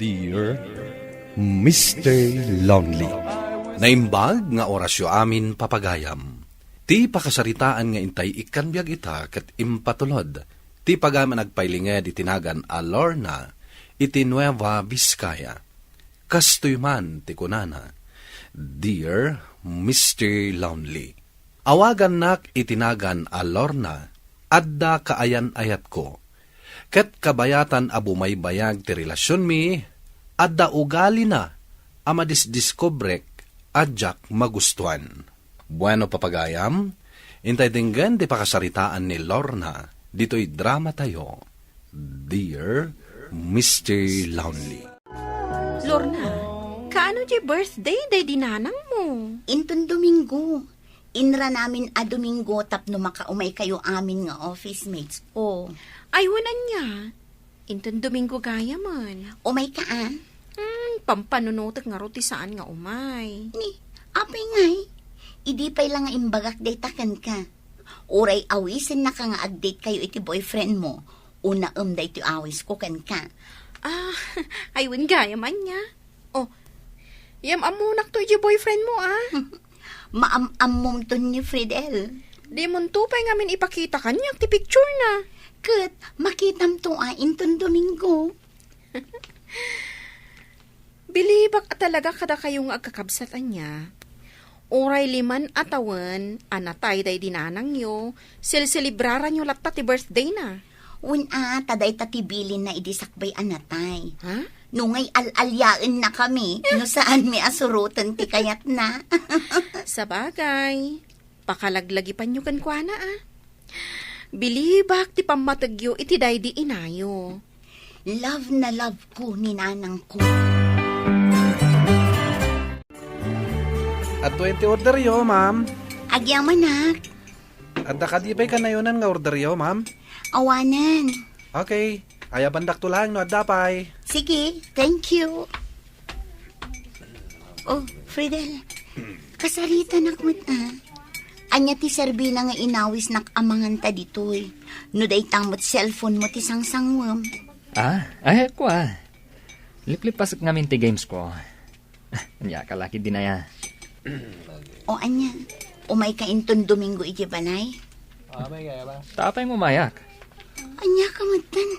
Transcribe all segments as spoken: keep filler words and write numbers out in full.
Dear Mister Lonely. Naimbag nga orasyo amin, papagayam. Ti pakasaritaan nga intay ikkan biag ita ket impatulod ti pagayam a nagpailinged iti nagan a Lorna iti Nueva Vizcaya. Kastoy man ti kunana, "Dear Mister Lonely, awagannak iti nagan a Lorna, adda kaayan-ayatko. Ket kabayatan a bumaybayag ti relasionmi, adda ugalina a madisdiskobrek a diak magustuan." Bueno, papagayam, intay denggen ti pakasaritaan ni Lorna ditoy dramatayo, Dear Mister Lonely. Lorna, kaano ti birthday daydi nanangmo? Inton Domingo. Inranamin a Domingo tapno makaumay kayo amin nga office mates ko. Ay, wen ania? Inton Domingo gayamen. Umay ka, a? Hmm, pampanunotek ngarud ti saan nga umay. Ni, apay ngay? Idi pay la nga imbagak dayta kenka. Uray awisennaka nga ag-date kayo iti boyfriend mo. Unaem daytoy awisko kenka. Ah, ay, wen gayam ania. Oh, yam-ammonak to iti boyfriend mo, a? Maam-ammom to ni Fridel. Dimonto pay ngamin ipakita kaniak ti picture na. Ket makitam to, a, inton Domingo. Bilibak a talaga kadakayo nga agkakabsat ania. Uray liman a tawen a natay daydi nanangyo, selselebraranyo latta ti birthday na. Wen a, ta dayta ti bilinna idi sakbay a natay. Ha? No ngay al-aliaennakami, no saanmi a suroten ti kayatna. Sabagay, pakalaglagipanyo kenkuana, a. Bilibak ti pammategyo iti daydi inayo. Love na love ko ni nanangko. Adtoyen ti orderyo, ma'am. Agyamanak. Adda kadi pay kanayonan nga orderyo, ma'am? Awanen. Okay. Ayabandakto laeng no adda pay. Sige, thank you. Oh, Fridel, kasaritanak met, a. Ania ti serbina nga inawisnak a manganta ditoy? No dayta met cellphone mo ti sangsangwem. Ah, ay, kua. Liplipasek ngamin ti games ko. Ania ka laki dinaya. O ania, umay ka inton Domingo iti balay? Ta apay mo mayak? Ania ka metten?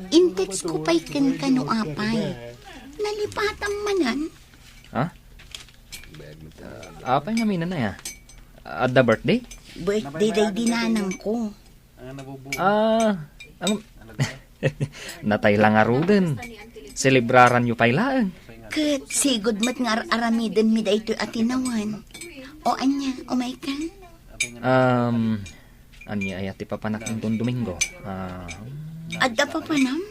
In-text ko pay kenka no apay. Nalipatam manen? Ha? Apay ngamin aya? Adda birthday? Birthday daydi nanangko. Ah, ang natay la ngaruden. Selebraranyo pay laeng. Ket sigud met nga ar-aramidenmi daytoy a tinawen. O ania, umay ka? Um, ania aya ti papanak inton Domingo? Ah, Adda papanam?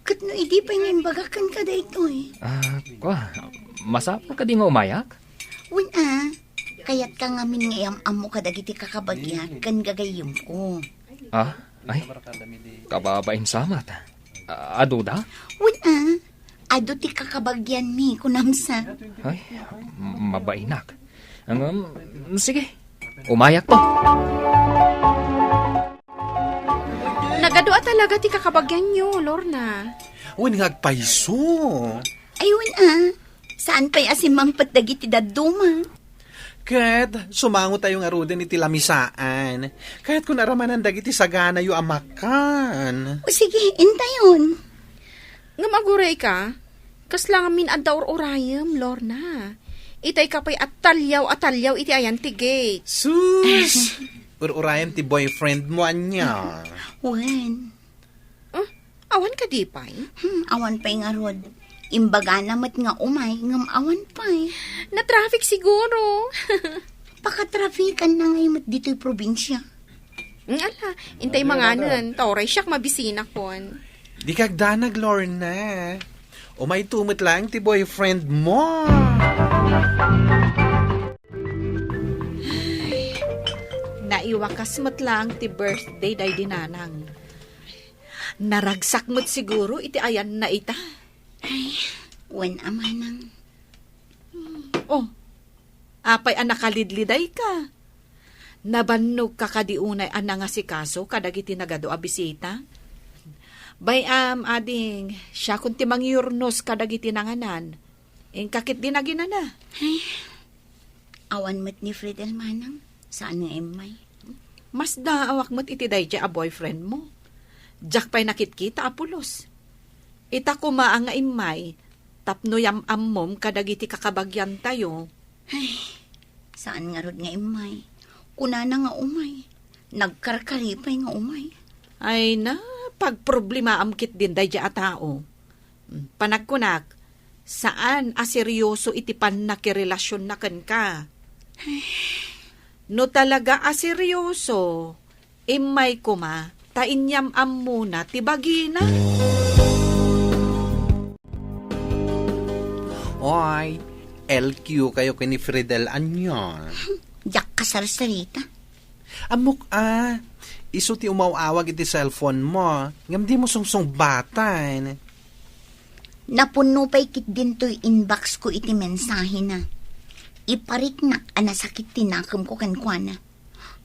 Ket no idi pay nga imbagak kenka daytoy. Ah, kua, masapul kadi nga umayak? Wen a, kayatka ngamin nga iyam-ammo kadagiti kakabagiak ken gagayyemko. Ah, ay, kababain sa met. Ah, adu da? Wen a, adu ti kakabagianmi, kunam sa. Ay, m-, mabainak. Ngem, sige, umayak to. Nagadu a talaga ti kakabagianyo, Lorna. Wen nga agpayso. Ay, wen a. Saan pay a simmangpet dagiti dadduma? Ket sumangotayo ngaruden iti lamisaan. Kayatko nga aramanan dagiti saganayo a makan. O sige, intayon. Ngem aguray ka, kasla ngamin adda ur-urayem, Lorna. Itay ka pay a taliaw a taliaw iti ayan ti gate. Sus! Ur-urayem ti boyfriend mo, ania? Wen. Ah, awan kadi pay? Hmm, awan pay ngarud. Imbagana met nga umay, ngem awan pay. Na-traffic siguro. Pakatrafikan na ngay met ditoy probinsia. Mm, ala, intay manganen, ta uray siak mabisinakon. Dika agdanag, Lorna. Umayto met laeng ti boyfriend mo. Naiwakas met laeng ti birthday daydi nanang. Naragsak met siguro iti ayanna ita. Ay, wen a manang. Oh, apay a nakalidliday ka? Nabannog ka kadi unay a nangasikaso kadagiti nagadu a bisita? Bay-am, ading, siakon ti mangyurnos kadagiti nanganan. Inka ketdin aginana. Ay, awan met ni Fred el manang. Saan nga immay? Masdaawak met iti daydiay a boyfriend mo. Diak pay nakitkita a pulos. Ita koma a nga immay, tapno yam-ammom kadagiti kakabagiantayo. Ay, saan ngarud nga immay? Kunana nga umay. Nagkarkari pay nga umay. Ay na, pagproblemaam ketdin daydiay a tao. Hmm, panagkunak, saan a seryoso iti pannakirelasionna kenka. No talaga a seryoso, immay koma, ta inyam-ammona ti bagina. Oy, L Q kayo ken ni Fridel ania? Diak kasarsarita. Ammok a, isu ti umaw-awag iti cellphone mo, ngem dimo sungsungbatan. Napunno pay ketdin toy inbox ko iti mensahena. Ipariknak a nasakit ti nakemko kenkuana.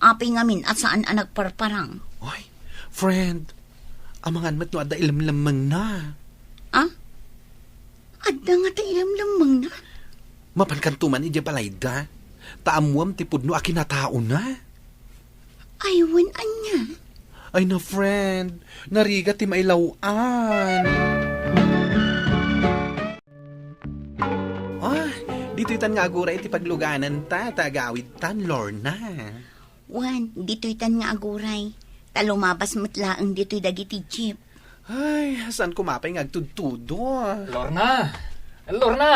Apay ngamin a saan a nagparparang? Ay, friend, amangan met no adda ilemlemmengna. Ah? Adda ngata ilemlemmengna? Mapankanto man idiay balayda, ta ammoam ti pudno a kinataona. Ay, wen ania? Ay na, friend, narigat ti mailaw-an. Ah, ditoy tan nga aguray ti paglugananta, ta agawidtan, Lorna. Wen, ditoy tan nga aguray. Ta lumabas met laeng ditoy dagiti jeep. Ay, saan koma pay nga agtudtudo? Lorna! Lorna!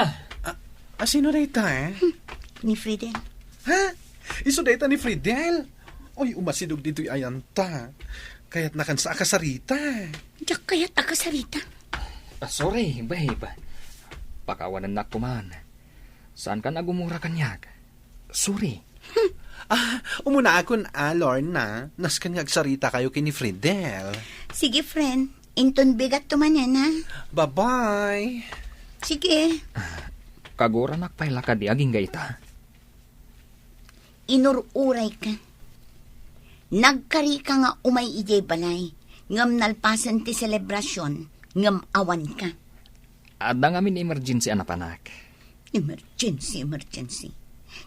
Ah, ah, sino dayta, eh? Hmm, ni Fridel. Ha? Isu dayta ni Fridel? Oy, umasidog ditoy ayanta. Kayatna kansa a kasarita. Diak kayat a kasarita. Ah, sorry, babe. Pakawanennak koman. Saan kan a gumura kaniak? Sorry. Ah, umunaakon a, Lorna. Nasken nga agsarita kayo ken ni Fridel. Sige, friend. Inton bigat to manen, ha? Bye-bye. Sige. Kaguranak pay la kadi agingga ita. Inur-urayka. Nagkarika nga umay idiay balay, ngem nalpasen ti selebrasion, ngem awanka. Adda ngamin emergency a napanak. Emergency, emergency.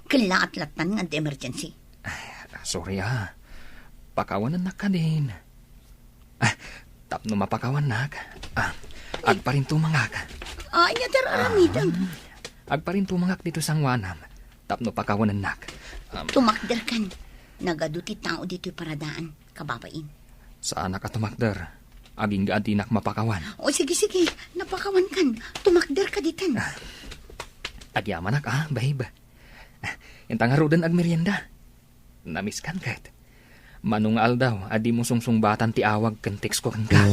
Kellaat lattan nga adda emergency. Ay, sorry, ah. Pakawanennak kadin. Ah, tapno mapakawannak. Ah, agparintumangak. Ah, ania ti ar-aramidem? Ah, agparintumangak ditoy sangoanam. Tapno pakawanennak. Um, Tumakderkan. Nagadu ti tao ditoy paradaan, kababain. Saanak a tumakder. Agingga a dinak mapakawan. O, sige, sige. Napakawankan. Tumakderka ditan. Ah, agyamanak, ah, babe. Ah, inta ngaruden agmerienda. Namiskan ket. Mano nga aldaw a dimo sungsungbatan ti awag ken text ko kenka.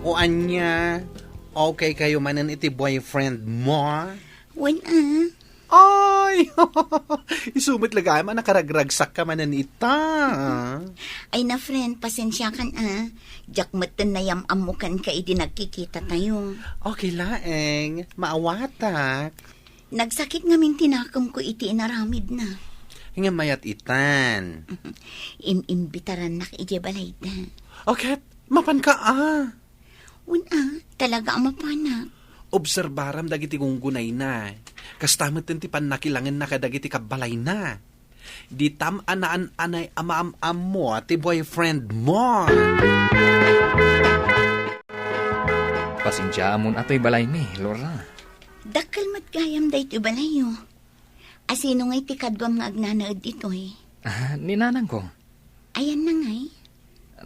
O ania, okay kayo manen iti boyfriend mo? Wen, ah. Ay! Isu met la gayam a nakaragragsakka manen ita. Ay na, friend, pasensiakan, ah. Diak metten nayam-ammo kenka idi nagkikitatayo. Okay laeng, maawatak. Nagsakit ngamin ti nakemko iti inaramidna. Ngem mayat itan. Im-imbitarannak idiay balayda. O ket, mapanka a? Wen a, talaga a mapanak. Obserbaram dagiti gunggunayna. Kasta metten ti pannakilangenna kadagiti kabbalayna. Ditam a naan-anay a maam-ammo ti boyfriend mo. Pasensiaamon a toy balaymi, Lorna. Dakkel met gayam daytoy balayyo. A sino ngay ti kaduam nga agnanaed ditoy? Ah, ni nanangko. Ayanna ngay?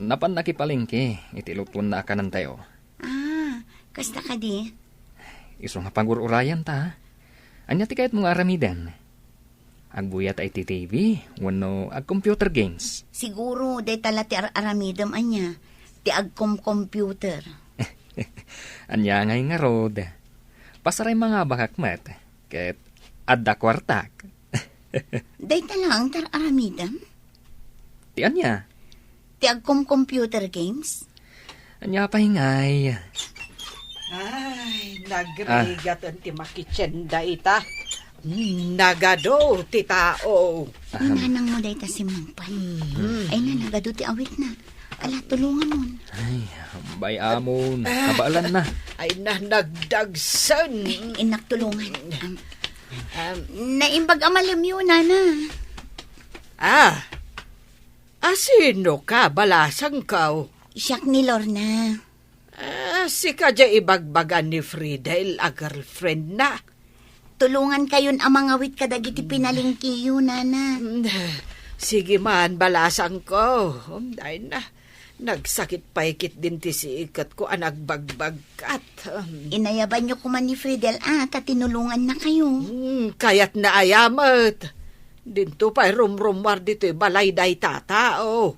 Napan nakipalengke iti lutuenna a kanantayo. Ah, kasta kadi? Isu nga pagur-urayanta. Ania ti kayatmo nga aramiden? Agbuyat iti T V wenno ag-computer games? Siguro, dayta la ti ar-aramidem ania, ti agkom-computer. Ania ngay ngarud? Pasaray mangabakak met, ket adda kuartak. Dayta laeng ti ar-aramidem? Ti ania? Ti agkom-computer games? Ania pay ngay? Ay, nagrigat ti makitien dayta. Nagadu ti tao. Ni nanang mo dayta simmangpet. Mhm. Ay na, nagadu ti awitna. Ala, tulongan mo. Ay, bay amon. Kabaelan na. Ay na, nagdagsen. Ay, innak, tulongan. Am, am, naimbag a malem yo, nana. Ah, asino ka, balasangko? Siak ni Lorna. Ah, sika diay ibagbaga ni Fridel a girlfriend na. Tulongan kayon a mangawit kadagiti pinalengkeyo, nana. Mm, sige man, balasangko. Um, ay na, nagsakit pay ketdin ti siketko a nagbagbagkat. Um. Inayabanyo koma ni Fridel a ta tinulongannakayo. Hmm, kayatna aya met. Dinto pay rumrummuar ditoy balay dayta a tao.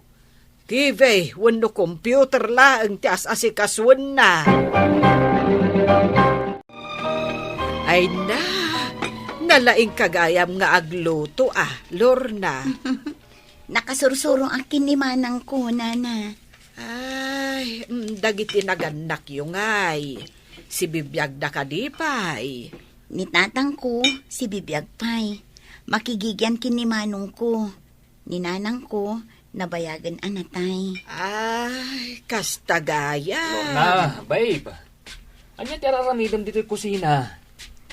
T V wenno computer laeng ti as-asikasuenna. Ay na, nalaingka gayam nga agluto a, Lorna. Nakasursuro a ken ni manangko, nana. Ay, mm, dagiti nagannakyo ngay, sibibiagda kadi pay? Ni tatangko, sibibiag pay. Makigigian ken ni manongko. Ni nanangko, nabayagen a natay. Ay, kasta gayam. Lorna, babe. Ania ti ar-aramidem ditoy kusina?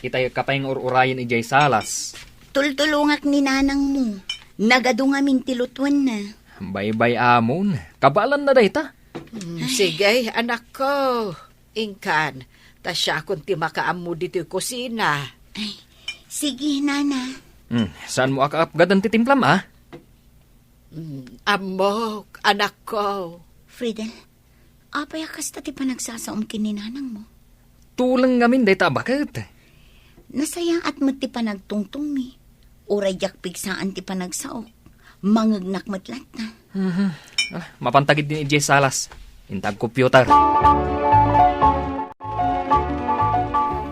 Itayekka pay nga ur-urayen idiay salas. Tultulongak ni nanangmo. Nagadu ngamin ti lutuenna. Baybay-amon. Kabaelanna dayta. Hmm, sige, anakko. Inkan, ta siakon ti makaammo ditoy kusina. Ay, sige, nana. Hmm, saanmo a kaapgadan ti timplam, a? Hmm, ammok, anakko. Fridel, apay a kasta ti panagsasaom ken ni nanangmo? Tuleng ngamin dayta a baket. Nasayaat met ti panagtungtongmi. Uray diak pigsaan ti panagsaok. Mangegnak met latta. Mhm. Ah, mapanta ketdin idiay salas. Inta agcomputer.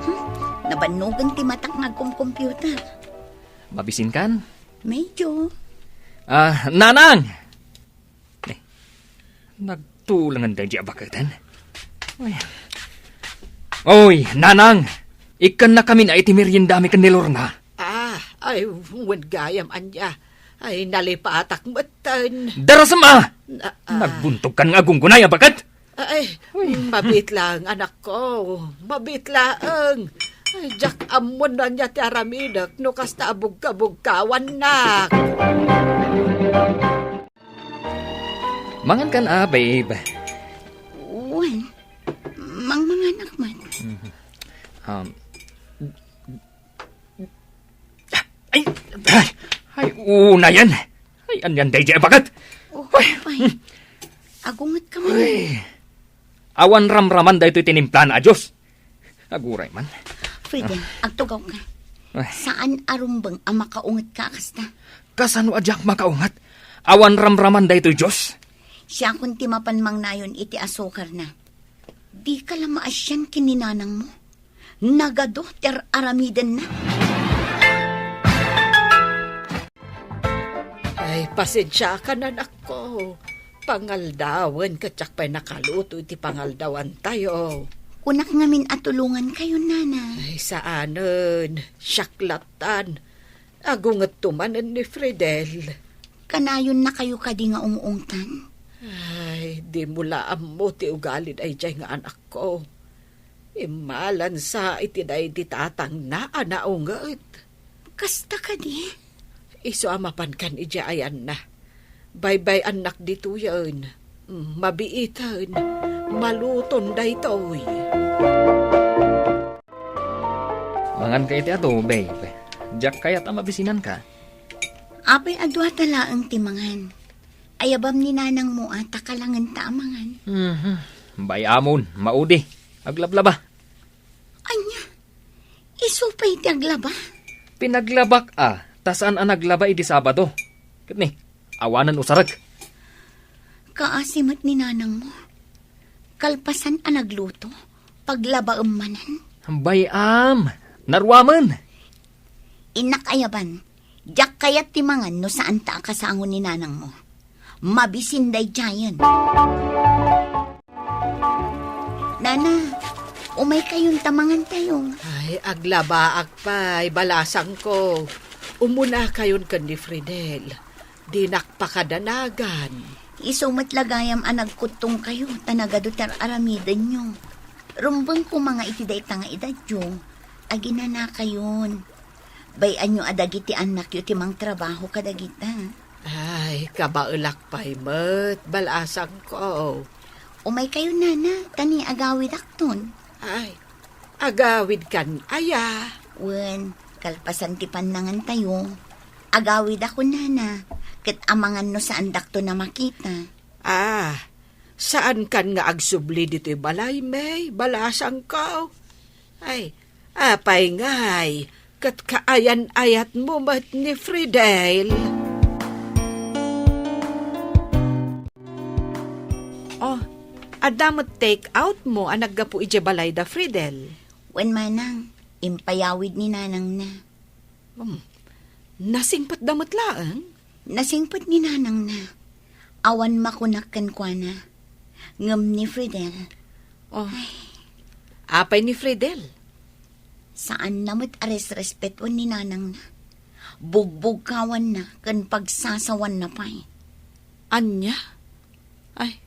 Hmm, nabannogen ti matak nga agcomputer. Mabisinkan? Medyo. Ah, nanang! Eh, nagtulengen daydi a baketen. Oy. Oy, nanang! Ikkannakamin a iti meriendami ken ni Lorna. Ah, ay, wen gayam ania. Ay, nalipatak metten. Darasem a! Na, ah. Nagbuntogkan nga agunggunay a baket? Ay, uy, mabiit laeng, anakko. Mabiit laeng. Ay, diak ammon no ania ti aramidek no kasta a bugkabugkawannak. Mangankan a, babe? Wen, mangmanganak man. Mhm. Um, ay, ay, ay, unayen. Ay, anian daydi a baket? Oh, ay, apay. Agungetka man. Ay. Awan ramraman daytoy tinimplan a Dios. Aguray man. Fridel, ah, agtugawka. Ay. Saan a rumbeng a makaungetka a kasta. Kasano a diak makaunget? Awan ramraman daytoy Dios. Siakon ti mapan mangnayon iti asukarna. Dika la maasian ken ni nanangmo. Nagadu ti ar-aramidenna. Ay, pasensiakan, anakko. Pangaldawen ket diak pay nakaluto iti pangaldawantayo. Kunak ngamin a tulongankayo, nana. Ay, saanen. Siak lattan. Agungetto manen ni Fridel. Kanayonnakayo kadi nga ung-ungtan? Ay, dimo la ammo ti ugali daydiay nga anakko. Immalansa iti daydi tatangna a naunget. Kasta kadi? Isu a mapankan idiay ayanna. Baybay-annak ditoyen. Mm, mabiiten. Maluton daytoy. Manganka iti adu, babe. Diak kayat a mabisinanka. Apay a duata laeng ti mangan? Ayabam ni nanangmo a ta kalangenta a mangan. Mhm. Bay-amon, maudi. Aglablaba. Ania? Isu pay ti aglaba? Pinaglabak a, ta saan a naglaba idi Sabado. Ket ni, awanen usarek. Kaasi met ni nanangmo. Kalpasan a nagluto, paglabaem manen. Bay-am, naruamen. Innak ayaban, diak kayat ti mangan no saanta a kasango ni nanangmo. Mabisin daydiayen. Nana, Umaykayon ta mangantayo. Ay, aglabaak pay, balasangko. Umunakayon ken ni Fridel. Dinak pakadanagan. Isu met la gayam a nagkuttongkayo, ta nagadu ti ar-aramidenyo. Rumbeng koma nga iti dayta nga edadyo, aginanakayon. Bay-anyo a dagiti annakyo ti mangtrabaho kadagita. Ay, kabaelak pay met, balasangko. Umaykayo, nana, ta ni agawidakton. Ay, agawidkan aya? Wen, kalpasan ti pannangantayo, agawidakon, nana, ket amangan no saandakton a makita. Ah, saankan nga agsubli ditoy balay, May, balasangko? Ay, apay ngay, ket kaayan-ayatmo met ni Fridel? Oh, adda met take out mo a naggapu idiay balay da Fridel? Wen manang, impayawid ni nanangna. Hmm. Nasingpetda met laeng? Nasingpet ni nanangna. Awan makunak kenkuana. Ngem ni Fridel. Oh. Ay. Apay ni Fridel? Saanna met a resrespetuen ni nanangna. Bugbugkawanna ken pagsasawanna pay. Ania? Ay,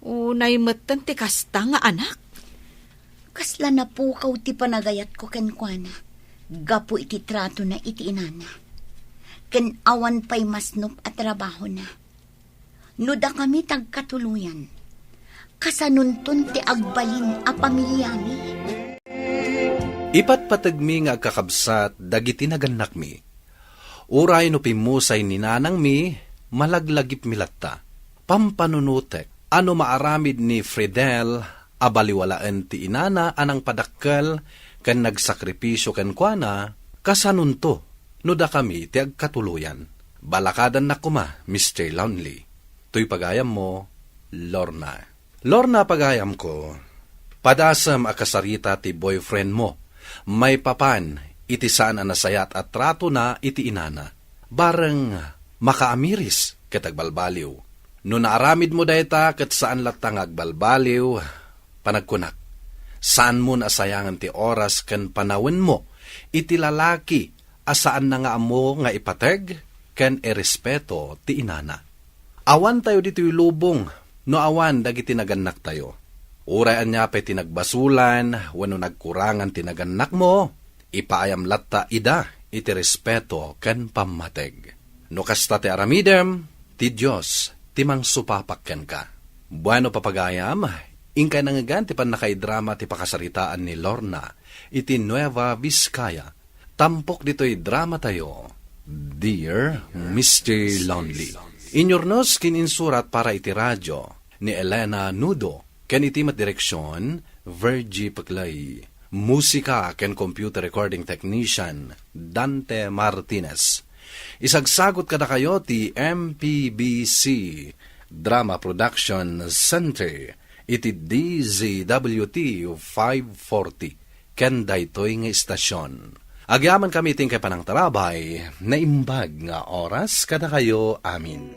unay metten ti kasta nga anak. Kasla napukaw ti panagayatko kenkuana gapu iti tratona iti inana. Ken awan pay masnop a trabahona. No dakami ti agkatuloyan, kasanonton ti agbalin a pamiliami? Ipatpategmi nga agkakabsat dagiti nagannakmi. Uray no pimmusay ni nanangmi, malaglagipmi latta. Pampanunotek a no maaramid ni Fridel a baliwalaen ti inana a nangpadakkel ken nagsakripisio kenkuana, kasanonto no dakami ti agkatuloyan. Balakadannak koma, Mister Lonely. Toy pagayammo, Lorna. Lorna, pagayamko, padasem a kasarita ti boyfriendmo maipapan iti saan a nasayaat a tratona iti inana. Bareng makaamiris ket agbalbaliw. No naaramidmo dayta ket saan latta nga agbalbaliw, panagkunak, saanmon a sayangen ti oras ken panawenmo iti lalaki a saanna nga ammo nga ipateg ken irespeto ti inana. Awantayo ditoy lubong no awan dagiti nagannaktayo. Uray ania pay ti nagbasolan wenno nagkurangan ti nagannakmo, ipaayam latta ida iti respeto ken pammateg. No kasta ti aramidem, ti Dios ti mangsupapak kenka. Bueno, papagayam, inkay nangngegan ti pannakaidrama ti pakasaritaan ni Lorna iti Nueva Vizcaya. Tampok ditoy dramatayo, Dear Mister Lonely. Inyurnos ken insurat para iti radio ni Elena Nudo, ken iti met direksion, Virgie Peclay. Musika ken computer recording technician, Dante Martinez. Isagsagot kadakayo ti M P B C Drama Production Center iti D Z W T five forty ken daytoy nga istasion. Agyamankami iti inkay panangtarabay, naimbag nga oras kadakayo amin.